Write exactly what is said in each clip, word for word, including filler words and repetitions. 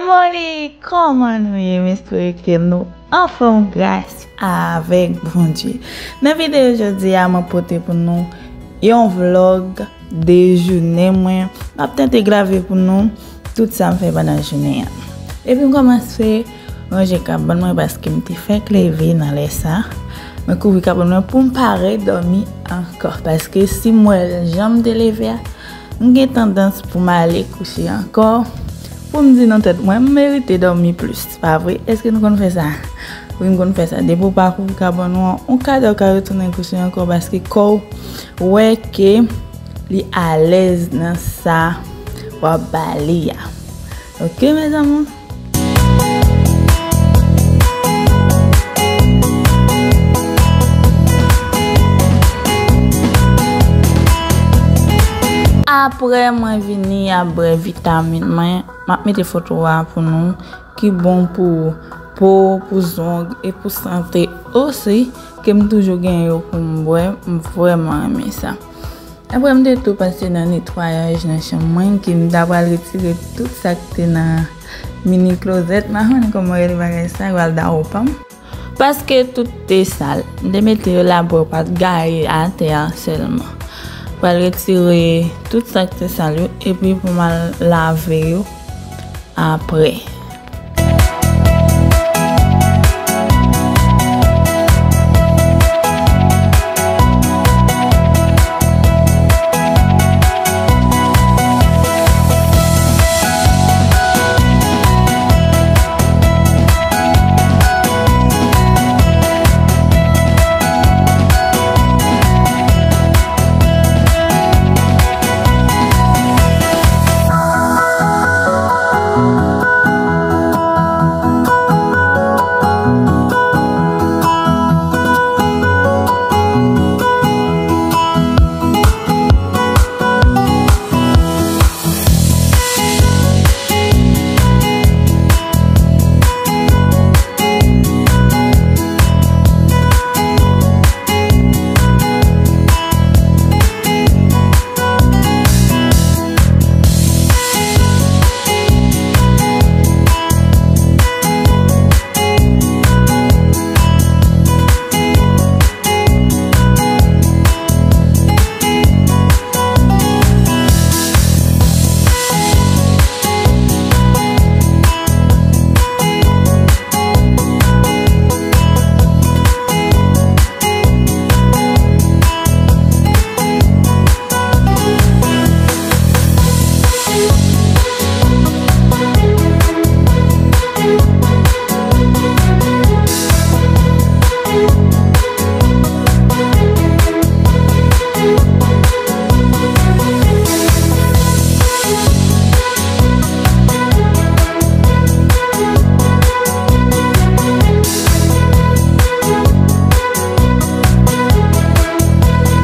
Moli, kòman nou ye? M espere ke nou anfòm gras avèk Bondye. Nan videyo jodi a, mwen pote pou nou yon vlòg de jounen mwen. M ap tante grave pou nou tout sa m fè pandan jounen an. Epi m kòmanse ranje kabann mwen paske m te fèk leve nan lè sa. Mwen kouvri kabann mwen pou m pa redòmi ankò. Paske si m wè jan m te leve a, m gen tandans pou m ale kouche ankò. Pou m di nan tèt mwen, m merite dòmi plis. Pa vre? Èske nou konn fè sa? Wi, m konn fè sa. Depi w pa kouvri kabann ou an, yon kadè w ka retounen kouche ankò paske kò w wè ke li alèz nan sa w ap ba li a. Oke, mezanmi? Apre mwen vini ap bwè vitamin mwen, m ap mete foto a pou nou, ki bon pou po, pou zong e pou sante osi, ke m toujou gen yo pou m bwè, m vrèman renmen sa. Apre m te tou pase nan netwayaj nan chanm mwen, ke m ta pral retire tout sa k te nan mini klozèt, m pa konnen kòman yo rele bagay sa, yo al dawo pa m. Paske tout te sal. M te mete yo la pou yo pa t gaye atè a sèlman. Pral retire tout sa k te sal yo, epi pou m al lave yo apre.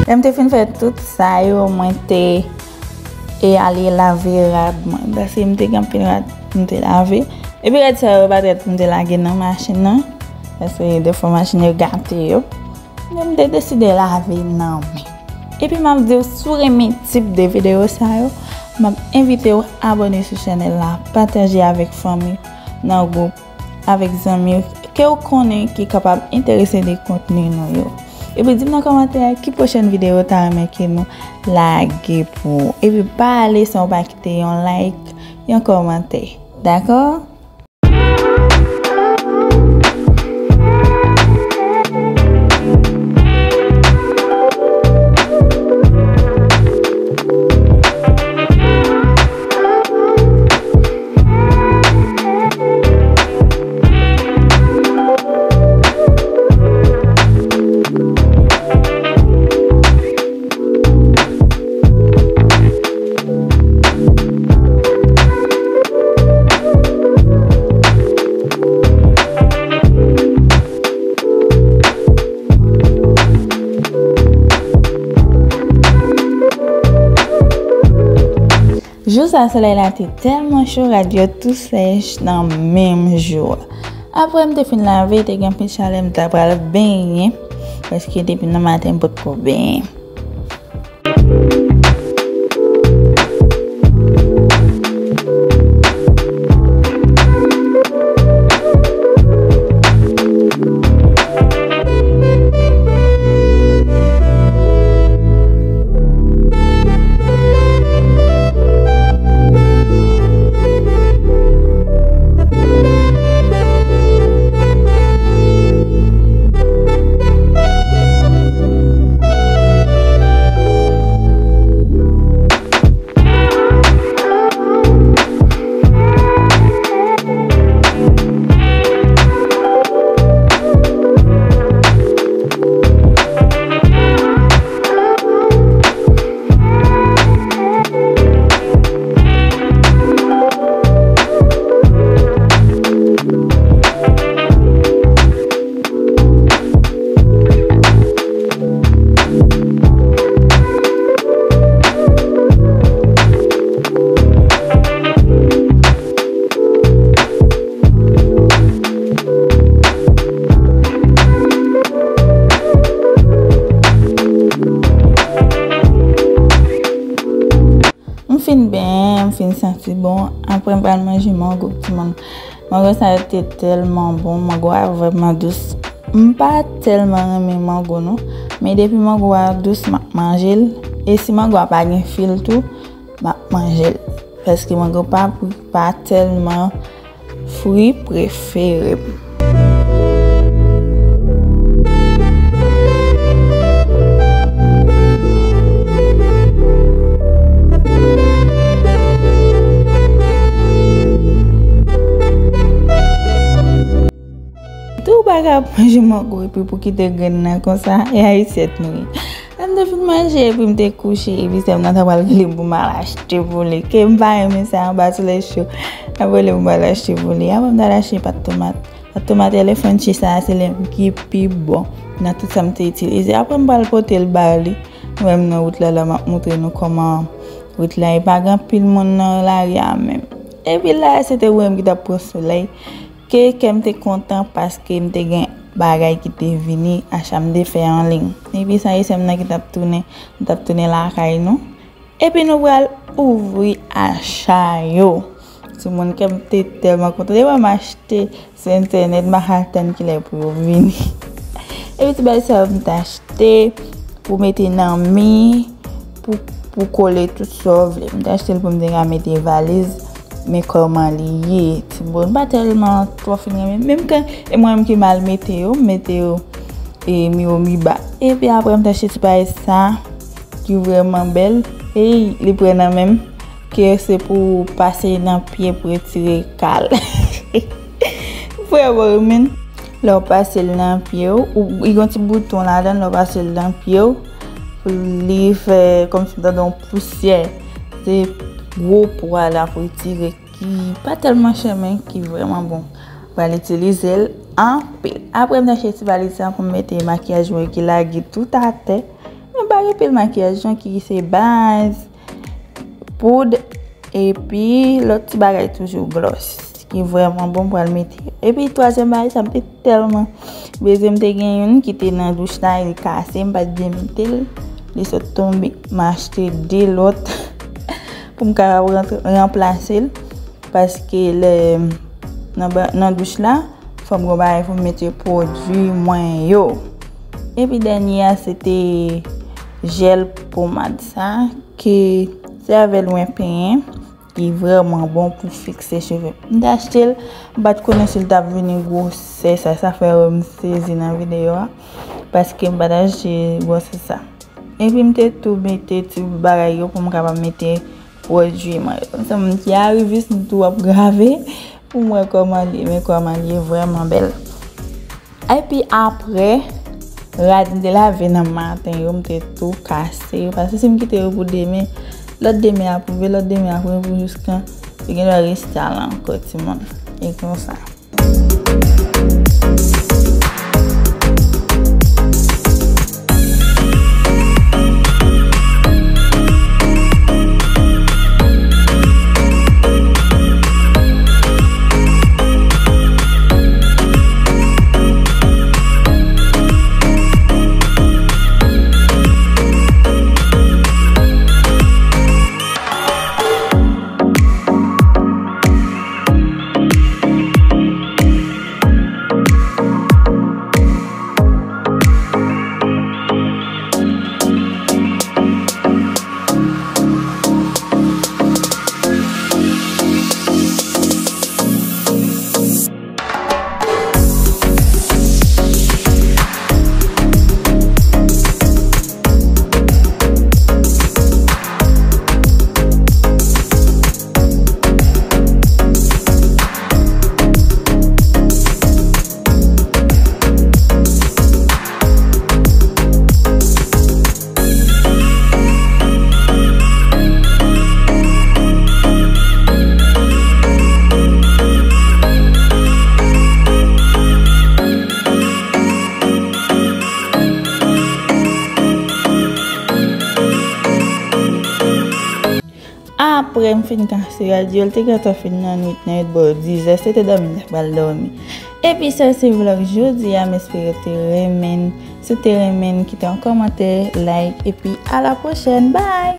Lè m te fin fè tout sa yo, mwen te e ale lave rad mwen. Paske m te gen anpil rad pou m te lave. Epi rad sa yo pa t rèd pou m te lage nan machin nan. Paske defwa machin yo gate yo. Men m te deside lave nan men. Epi m ap di w, si w renmen tip de videyo sa yo, m ap envite w abòne sou chanèl la, pataje avèk fanmi nan gwoup, avèk zanmi w ke w konnen ki kapab enterese de kontni nou yo. Epi di m nan kòmantè a ki pwochèn videyo w ta renmen ke nou lage pou ou. Epi pa ale san w pa kite yon like, yon kòmantè. Dakò? Jou sa, solèy la te tèlman cho, rad yo tou sèch nan menm jou a. Apre m te fin lave, te gen anpil chalè, m ta pral benyen, paske depi nan maten m potko benyen. Di bon, apre m pral manje mango, timoun. Mango sa yo te tèlman bon, mango a vrèman dous. M pa tèlman renmen mango non, men depi mango a dous, m ap manje l. E si mango a pa gen fil tou, m ap manje l. Paske mango pa, pa tèlman fwi prefere m. Tou bagay ap manje mango epi pou kite grenn nan konsa, e ayisyèn nou ye. Lè m te fin manje, epi m te kouche, epi sè m nan ta pral rele m pou m al achte pou li. Ke m pa renmen sa, anba solèy cho, l ap rele m pou m al achte pou li. Apre m t al achte pat tomat. Pat tomat elefantye sa a, se li menm ki pi bon nan tout sa m te itilize. Apre m pral pote l ba li. Nou wè m nan wout la, la m ap montre nou kòman wout la. E pa gen anpil moun nan lari a menm. Epi la, se te mwen menm ki t ap pran solèy. Ke kè m te kontan paske m te gen bagay ki te vini, acha m te fè an liy. Epi sa e sè m nan ki t ap tounen, m t ap tounen lakay nou. Epi nou pral ouvri acha yo. Timoun, kè m te tèlman kontan. Depi m achte sou entènèt, m pa ka tann kilè pou yo vini. Epi ti bagay sa yo m t achte pou mete nan mi, pou, pou kole tout sa w vle. M te achte l pou m te ka mete valiz, men kòman li ye. Timoun, m pa tèlman twò fin renmen. Menm kan, e mwen menm ki mal mete yo, m mete yo, e mi wo mi ba. Epi apre, m te achte ti bagay sa, ki vrèman bèl. E li pran nan men m, ke se pou pase nan pye pou retire kal. Vrèman, men. Lè w pase l nan pye w, ou, li gen yon ti bouton ladan l, lè w pase l nan pye w, pou li fè kòmsi w tande yon pousyè. Se gwo po a la pou retire, ki pa tèlman chè, men ki vrèman bon. Pral itilize l anpil. Apre, m te achte ti valiz sa pou m mete makiyaj mwen ki lage tout atè. Men pa gen pil makiyaj non, ki se baz, poud, epi lòt ti bagay toujou, glòs, ki vrèman bon pral mete. Epi twazyèm bagay sa, m te tèlman bezwen, m te gen youn ki te nan douch la, e li kase, m pa t byen mete l, li sot tonbe. M achte de lòt pou m kapab rantre, ranplase l, paske lè nan ba-, nan douch la, fò m gen bagay pou m mete pwodui mwen yo. Epi dènye a, se te jèl pomad sa, ke se avè l mwen penyen, ki vrèman bon pou fikse cheve. M te achte l, m pa t konnen si l t ap vini gwosè sa, sa fè m sezi nan videyo a, paske m pa t achte gwosè sa. Epi m te tou mete ti bagay yo pou m kapab mete pwodui mwen yo. Sa m di a, rivis m tou ap grave pou m wè kòman li ye, men kòman li ye vrèman bèl. Epi apre, rad m te lave nan maten yo, m te tou kase yo. Paske si m kite yo pou demen, lòt demen ap rive, lòt demen ap rive pou jiskan, yo gen dwa reste al ankò, timoun. E konsa. Apre m fin kase rad yo, l te gentan fin nan nwit, nan bò dizè, se te dòmi m te pral dòmi. Epi sa se vlòg jodi a, m espere w te renmen l. Si w te renmen l, kite yon kòmantè, like, epi a la pwochèn. Bye!